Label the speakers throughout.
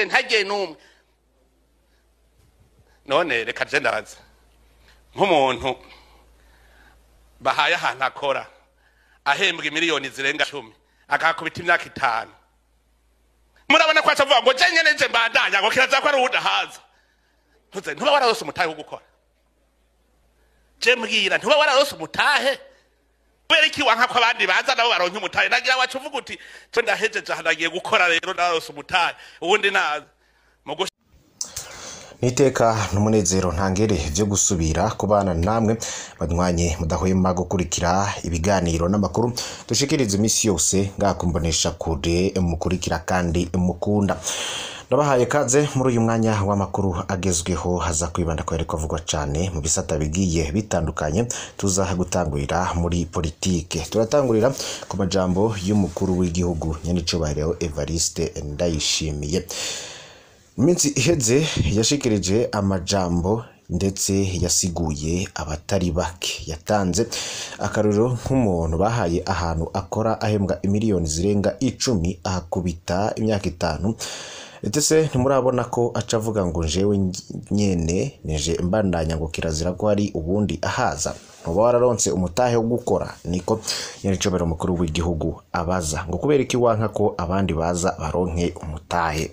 Speaker 1: Ntagiye n'umwe. None reka je ndabaza, nk'umuntu bahaye ahantu akora ahembwa miliyoni zirenga 10, akakubita imyaka 5, murabona ko acavuga ngo je nyene nje mbandanya, ngo kiraza ko ari uwudahaza? Ntuze ntuba wararose umutahe wo gukora. Je mbwira, ntuba wararose umutahe? Kubera iki wanka ko abandi baza nabo baronke umutahe? Nagira wacu uvuga uti: "Je ndahejeje aha, nagiye gukora rero, nararose umutahe, uwundi naza mu."
Speaker 2: Niteka n'umunezero ntangere vyo gusubira kubana namwe banywanye mudahwema gukurikira ibiganiro n'amakuru dushikiriza imisi yose ngakumbonesha kure mukurikira kandi mukunda. Ndabahaye kaze muri uyu mwanya w'amakuru agezweho, haza kwibanda ko yariko avugwa cane mu bisata bigiye bitandukanye. Tuza gutangurira muri politike, turatangurira ku majambo y'umukuru w'igihugu nyenicubahiro Evariste Ndayishimiye. Iminsi iheze yashikirije amajambo ndetse yasiguye abatari bake. Yatanze akarorero nk'umuntu bahaye ahantu akora ahembwa imiliyoni zirenga 10, ahakubita imyaka 5. Ndetse ntimurabona ko aca avuga ngo njewe nyene nije mbandanya, ngo kirazira ko hari ubundi ahaza. Ntuba wararonse umutahe wo gukora? Niko nyenicubahiro umukuru w'igihugu abaza, ngo kubera iki wanka ko abandi baza baronke umutahe?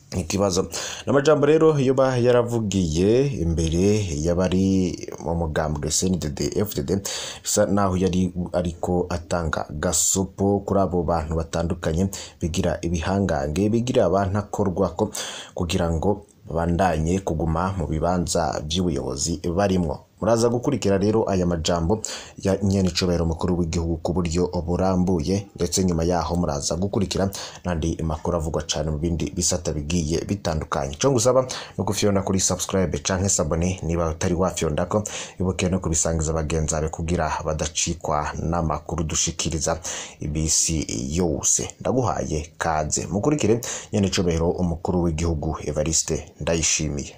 Speaker 2: Ikibazo n'amajambo rero yoba yaravugiye imbere y'abari mu mugambwe CNDD FDD, bisa naho yari ariko atanga gasopo kuri abo bantu batandukanye bigira ibihangange, bigira abantakorwako, kugira ngo babandanye kuguma mu bibanza by'ubuyobozi barimwo. Muraza gukurikira rero aya majambo ya nyenicubahiro mukuru w'igihugu ku buryo burambuye, ndetse nyuma yaho muraza gukurikira n'andi makuru avugwa cyane mu bindi bisata bigiye bitandukanye. Ico ngusaba no gufyonda kuri subscribe canke s'abonner niba utari wafyondako, ibuke no kubisangiza bagenzi bawe kugira badacikwa n'amakuru dushikiriza ibisi yose. Ndaguhaye kaze mukurikire nyenicubahiro umukuru w'igihugu Evariste Ndayishimiye.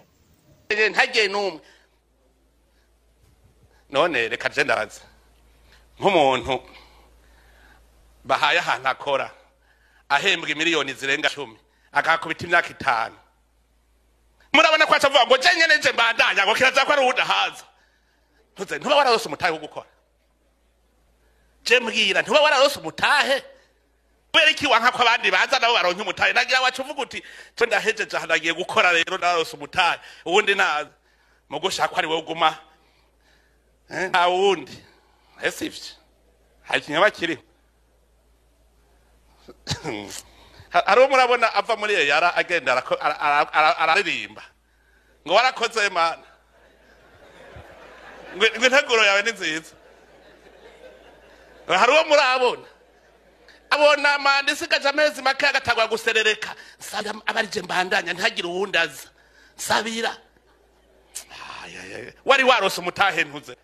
Speaker 1: Ntagiye n'umwe. None reka je ndabaza, nk'umuntu bahaye ahantu akora ahembwa miliyoni zirenga 10, akakubita imyaka 5, murabona ko acavuga ngo je nyene nje mbandanya, ngo kiraza ko ari uwudahaza? Ntuze ntuba wararose umutahe wo gukora. Je mbwira, ntuba wararose umutahe? Kubera iki wanka ko abandi baza nabo baronke umutahe? Nagira wacu uvuga uti: "Je ndahejeje aha, nagiye gukora rero, nararose umutahe, uwundi naza." Mu gushaka ko ari wowe uguma, nta wundi. Ese ivyo hari ikinyoma kiriho? Hari uwo murabona ava muri iyo yara agenda araririmba ngo warakoze Mana, ngo integuro yawe ni nziza? Hari uwo murabona abona manda isigaje amezi make agatangwa guserereka: "Nsabira abarije mbandanya, ntihagire uwundi aza, nsabira"? Ay, ay, ay. Wari warose umutahe? Ntuze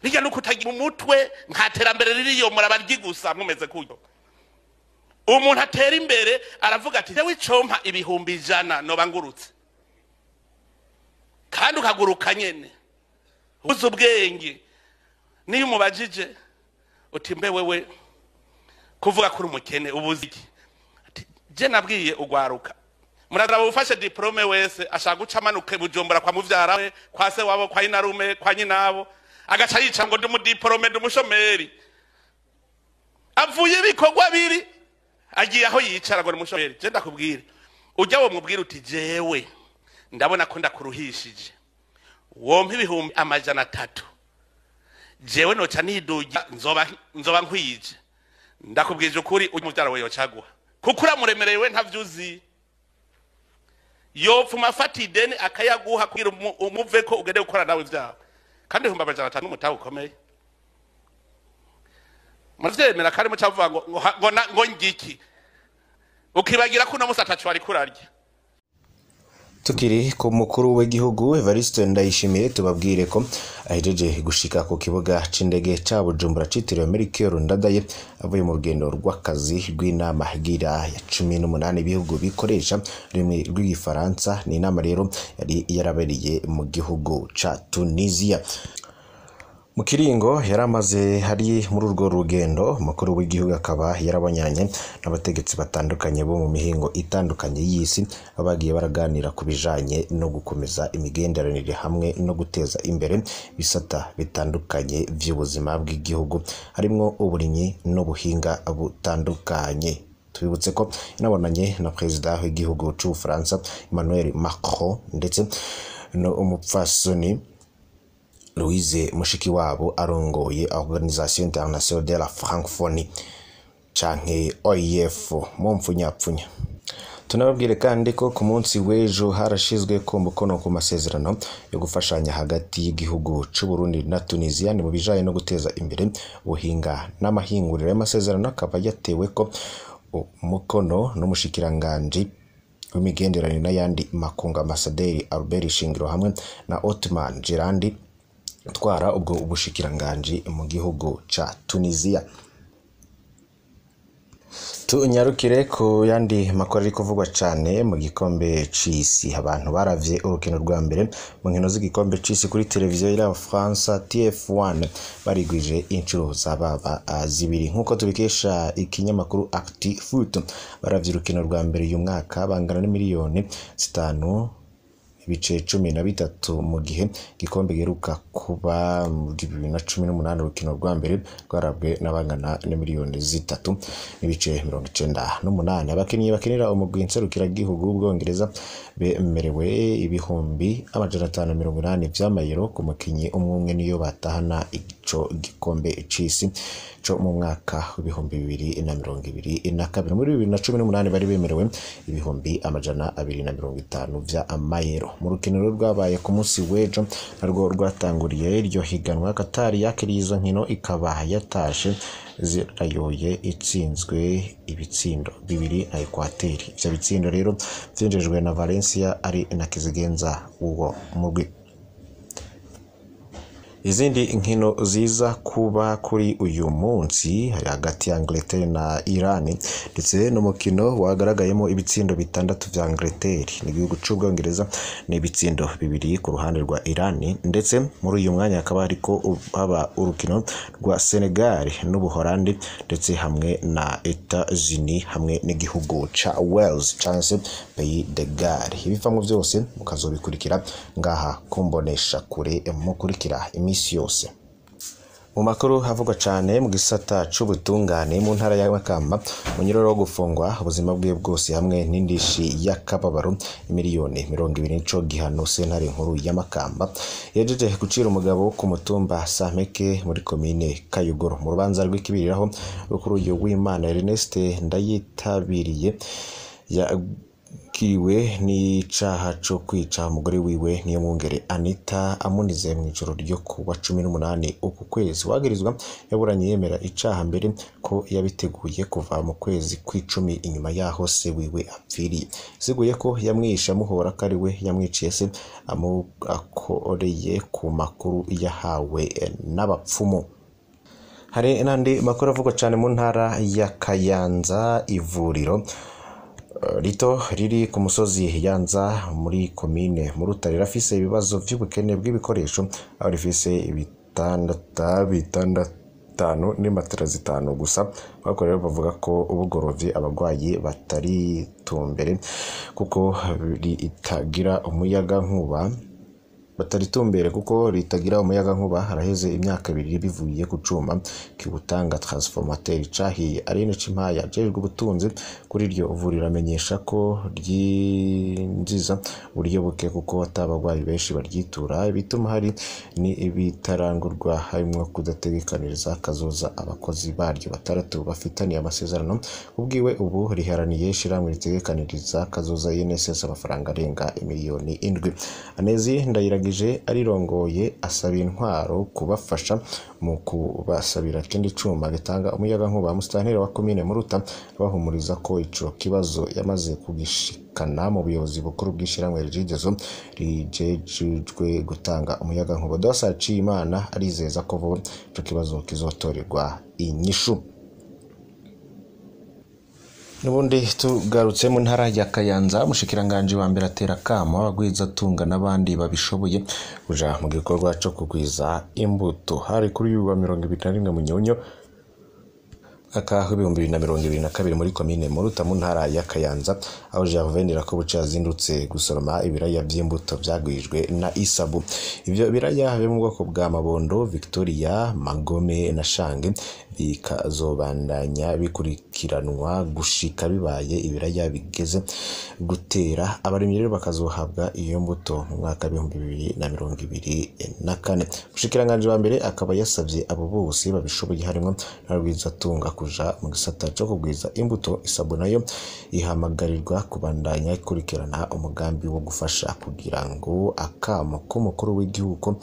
Speaker 1: bijya nuko utagira umutwe. Nta terambere ririyo, murabaryi gusa mumeze kuryo. Umuntu atera imbere aravuga ati: "Jewe icompa 100,000 noba ngurutse." Kandi ukaguruka nyene uzi ubwenge. Niyo umubajije uti: "Mbe wewe kuvuga kuri umukene ubuzi iki?" Ati: "Je nabwiye ugwaruka." Murazaba ufashe diplôme wese ashaka guca amanuke Bujumbura kwa muvyara we, kwa se wabo, kwa inarume, kwa nyinabo, agaca yica ngo ndi umudiplômé, ndi umushomeri. Avuye ibikorwa biri agiye aho yicara ngo ni umushomeri. Je ndakubwire, ujya wo mubwira uti: "Jewe ndabona ko ndakuruhishije, wompa 300,000, jewe noca niduga, nzoba nkwije." Ndakubwije ukuri, ujya muvyara we yocaguha, kuko uramuremereye. We ntavyo uzi, yopfuma afata ideni akayaguha kugira umuveko ugende gukora nawe ivyawe. Kandi 500,000 n'umutahe ukomeye, muravyemera? Kandi mucavuga ngo ngiki, ukibagira ko uno musi ataco wariko urarya.
Speaker 2: Tukiri ku mukuru w'igihugu Evariste Ndayishimiye, tubabwire ko ahejeje gushika ku kibuga c'indege ca Bujumbura citiriwe Melchior Ndadaye, avuye mu rugendo rw'akazi rw'inama gira ya 18 ibihugu bikoresha ururimi rw'igifaransa. Ni inama rero yari yarabereye mu gihugu ca Tunisia. Mu kiringo yaramaze hari muri urwo rugendo, umukuru w'igihugu akaba yarabonyanye n'abategetsi batandukanye bo mu mihingo itandukanye y'isi, bagiye baraganira ku bijanye no gukomeza imigenderanire hamwe no guteza imbere ibisata bitandukanye vy'ubuzima bw'igihugu, harimwo uburimyi n'ubuhinga butandukanye. Tubibutse ko yanabonanye na perezida w'igihugu c'Ubufaransa Emmanuel Macron ndetse no umupfasoni Louise Mushikiwabo arongoye Organisation Internationale de la Francophonie canke OIF mu mpfunyapfunya. Tunababwire kandi ko ku munsi w'ejo harashizwe ko umukono ku masezerano yo gufashanya hagati y'igihugu c'u Burundi na Tunisia ni mu bijanye no guteza imbere ubuhinga n'amahinguriro. Y'amasezerano akaba yatewe ko umukono n'umushikiranganji w'imigenderanire n'ayandi makungu Ambasaderi Albert Shingiro hamwe na Otman Gerandi utwara ubwo ubushikiranganji mu gihugu ca Tunisia. Tunyarukire ku yandi makuru ari kuvugwa cane mu gikombe c'isi. Abantu baravye urukino rwa mbere mu nkino z'igikombe c'isi kuri televiziyo ya France TF1 barigwije inshuro zababa zibiri, nkuko tubikesha ikinyamakuru Actifoot. Baravye urukino rwa mbere uyu mwaka bangana n'imiliyoni 5.13, mu gihe igikombe giheruka kuba mu 2018 urukino rwa mbere rwarabwe n'abangana n'imiliyoni 3.98. Abakinyi bakinira umugwi nserukiragihugu w'Ubwongereza bemerewe 580,000 vy'amayero ku mukinyi umwe umwe niyo batahana ico gikombe c'isi co mu mwaka w'2022. Muri 2018 bari bemerewe 250,000 vy'amayero. Mu rukino rwabaye ku munsi w'ejo narwo rwatanguriye iryo higanwa, Qatar yakiriye izo nkino ikaba yatashe zirayoye itsinzwe ibitsindo 2 na Equateur. Ivyo bitsindo rero vyinjijwe na Valencia ari na Kizigenza uwo mugwi. Izindi nkino ziza kuba kuri uyu munsi hari hagati ya Angleterre na Iran, ndetse n'umukino wagaragayemo ibitsindo 6 vya Angleterre n'igihugu c'Ubwongereza n'ibitsindo 2 ku ruhande rwa Iran. Ndetse muri uyu mwanya hakaba hariko haba urukino rwa Senegal n'Ubuholandi ndetse hamwe na Etats-Unis hamwe n'igihugu ca Wales canse Pays de Galles. Ibivamwo vyose mukazobikurikira ngaha kumbonesha kure mukurikira imisi yose. Mu makuru havugwa cane mu gisata c'ubutungane mu ntara ya Makamba, munyororo wo gufungwa ubuzima bwiwe bwose hamwe n'indishi y'akababaro miliyoni 20 nico gihano sentare nkuru ya Makamba yejeje gucira umugabo ku mutumba Sampeke muri komine Kayogoro. Mu rubanza rw'ikibiriraho kuri uyu w'Imana Ernest Ndayitabiriye yakiriwe n'icaha co kwica umugore wiwe Niyomwungere Anita amunize mu ijoro ryo kuwa 18 uku kwezi. Wagirizwa yaburanye yemera icaha mbere ko yabiteguye kuva mu kwezi kw'icumi inyuma yaho se wiwe apfiriye. Siguye ko yamwisha amuhora ko ari we yamwiciye se akoreye ku makuru yahawe n'abapfumu. Hari n'andi makuru avugwa cane mu ntara ya Kayanza. Ivuriro rito riri ku musozi Yanza muri komine Murutare rafise ibibazo vy'ubukene bw'ibikoresho, aho rifise ibitanda 5 n'imatera 5 gusa. Ariko rero bavuga ko ubugorovye abagwayi batari tumbere kuko ritagira umuyaga nkuba bataritumbere kuko ritagira umuyaga nkuba. Haraheze imyaka 2 bivuye ku cuma kiwutanga transformateur cahiye. Aline Cimpaya ajejwe ubutunzi kuri iryo vuriro amenyesha ko ryinjiza uburyo buke kuko atabagwayi benshi baryitura, bituma hari ni ibitarangurwa harimwo kudategekaniriza kazoza abakozi baryo 6 bafitaniye amasezerano. Ubwiwe ubu riharaniye ishirahamwe ritegekaniriza kazoza INSS amafaranga arenga miliyoni 7. Anezi Ndayiragije arirongoye asaba intwaro kubafasha mu kubasabira kindi cuma gitanga umuyaga nkuba. Musitanteri wa komine Muruta abahumuriza ko ico kibazo yamaze kugishikana mu buyobozi bukuru bw'ishirahamwe Regideso rijejwe gutanga umuyaga nkuba. Dosa Cimana arizeza ko vuba ico kibazo kizotorerwa inyishu. Nubundi tugarutse mu ntara ya Kayanza, umushikiranganje wa mbere atera kamo abagwizatunga n'abandi babishoboye kuja mu gikorwa co kugwiza imbuto. Hari kuri uyu wa 21 Munyonyo mwaka w'2022 muri komine Muruta mu ntara ya Kayanza, aho Gervais Ndirakobuca yazindutse gusoroma ibiraya vy'imbuto vyagwijwe na Isabu. Ivyo biraya byo mu bwoko bwa Mabondo, Victoria, Magome na Shange bikazobandanya bikurikiranwa gushika bibaye ibiraya bigeze gutera. Abarimyi rero bakazohabwa iyo mbuto mu mwaka 2024. Umushikiranganji wa mbere akaba yasavye abo bose babishoboye harimwo n'abagwizatunga kuja mu gisata co kugwiza imbuto. Isabu nayo ihamagarirwa kubandanya ikurikirana umugambi wo gufasha kugira ngo akamo k'umukuru w'igihugu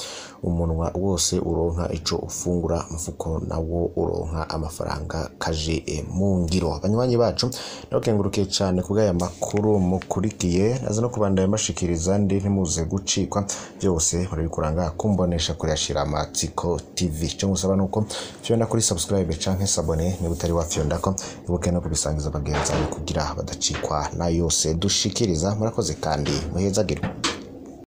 Speaker 2: umunwa wose uronka ico ufungura, umufuko nawo uronka amafaranga kaje mu ngiro. Abanywanyi bacu nabakengurukiye cane kubw'aya makuru mukurikiye, naza no kubandanya mbashikiriza ndi ntimuze gucikwa, byose murabikuranga kumbonesha kuri Ashira Amatsiko TV. Ico ngusaba nuko fyonda kuri subscribe canke s'abonner niba utari wafyondako, ibuke no kubisangiza bagenzi bawe kugira badacikwa na yose dushikiriza. Murakoze kandi muhezagirwe.